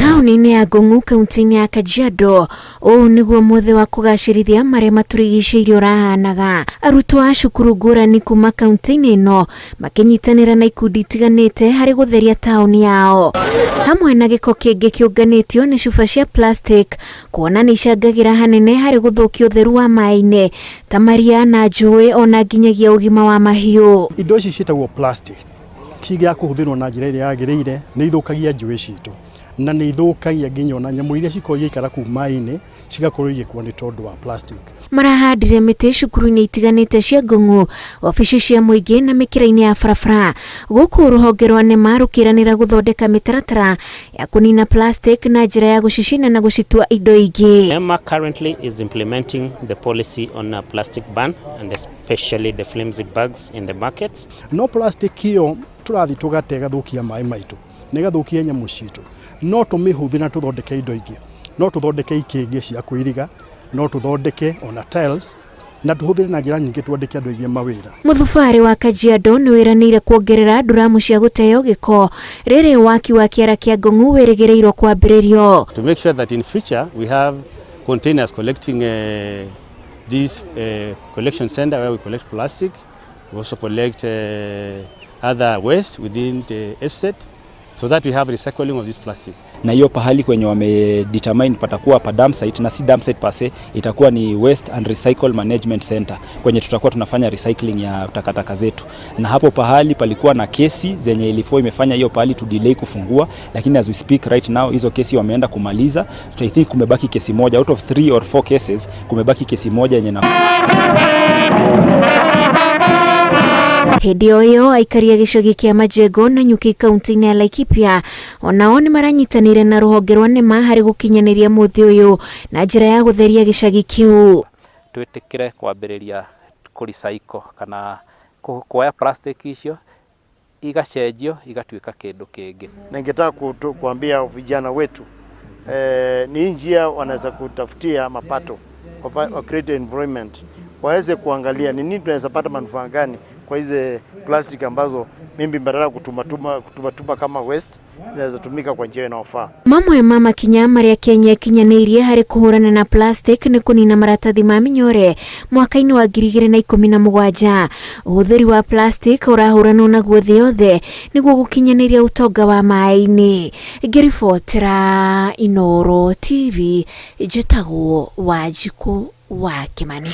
Taũni-inĩ ya Ngong'u kaunti-inĩ ya Kajiado, ũũ nĩguo mũthĩ wa kũgacĩrithia marĩa matũrigicĩirie ũrahanaga. Arutwo a cukuru ngũrani kuma kaunti-inĩ ĩno makĩnyitanĩra na ikundi itiganĩte harĩ gũtheria taũni yao. Hamwe na gĩko kĩngĩ kĩũnganĩtio nĩ cuba cia plastic, kuona nĩ icangagĩra hanene harĩ gũthũkia ũtheru wa maĩ-inĩ ta maria na njũĩ ona nginyagia ũgima wa mahiũ. Indo ici ciĩtagwo plastic cingĩaga kũhũthĩrwo na njĩra ĩrĩa yagĩrĩire nĩ ithũkagia njũĩ citũ na nĩ ithũkagia nginya ona nyamũ iria cikoragwo igĩikara kũu maĩ-inĩ cigakorwo igĩkua nĩ tondũ wa plastic. Marahandire mĩtĩ cukuru-inĩ itiganĩte cia Ngong'u, wabici cia mũingĩ na mĩkĩra-inĩ ya barabara. Gũkũ rũhonge rwa NEMA rũkĩranĩra gũthondeka mĩtaratara ya kũnina plastic na njĩra ya gũcicina na gũcitua indo ingĩ. NEMA currently is implementing the policy on a plastic ban and especially the flimsy bags in the markets. No plastic ĩyo tũrathiĩ tũgate ĩgathũkia maĩ maitũ na ĩgathũkia nyamũ citũ. No tũmĩhũthĩre na tũthondeke indo ingĩ. No tũthondeke ikĩngĩ cia kũiriga, no tũthondeke ona tiles na tũhũthĩre na njĩra nyingĩ twandĩke andũ aingĩ mawĩra. Mũthubarĩ wa Kajiado nĩ wĩranĩire kuongerera nduramu cia gũteo gĩko rĩrĩ waki wa kĩara kĩa Ngong'u wĩrĩgĩrĩirwo kwambĩrĩrio. To make sure that in future we have containers collecting this collection center where we collect plastic. We also collect other waste within the estate so that we have recycling of this plastic. Na hiyo pahali kwenye wame determine patakuwa pa dump site, na si dump site per se, itakuwa ni Waste and Recycle Management Center kwenye tutakuwa tunafanya recycling ya takataka zetu. Na hapo pahali palikuwa na kesi zenye ilikuwa imefanya hiyo pahali tu delay kufungua, lakini as we speak right now hizo kesi wameenda kumaliza. So I think kumebaki kesi moja out of 3 or 4 cases, kumebaki kesi moja yenye na Hĩndĩ o ĩyo aikari a gĩcagi kĩa Majengo na Nyuki kaunti-inĩ ya Laikipia onao nĩ maranyitanĩire na rũhonge rwa NEMA harĩ gũkinyanĩria mũthĩ ũyũ na njĩra ya gũtheria gĩcagi kĩu. Twĩtĩkĩre kwambĩrĩria kũ recycle kana kuoya plastic icio igacenjio igatuĩka kĩndũ kĩngĩ. Ningetaka kuambia vijana wetu ni njia wanaweza kutafutia mapato wa create environment, waweze kuangalia ni nini tunaweza pata manufaa gani kwa hizi plastic ambazo mimi badala kutumatuma kama waste inaweza tumika kwa njia inayofaa. Mamwe ma makinya marĩa Kenya ĩkinyanĩirie harĩ kũhũrana na plastic nĩ kũnina maratathi ma mĩnyore mwaka-inĩ wa 2017. Ũhũthĩri wa plastic ũrahũranwo naguo thĩ yothe nĩguo gũkinyanĩria ũtonga wa maĩ-inĩ. Ngĩribotera Inooro TV, njĩtagwo Wanjikũ wa Kĩmani.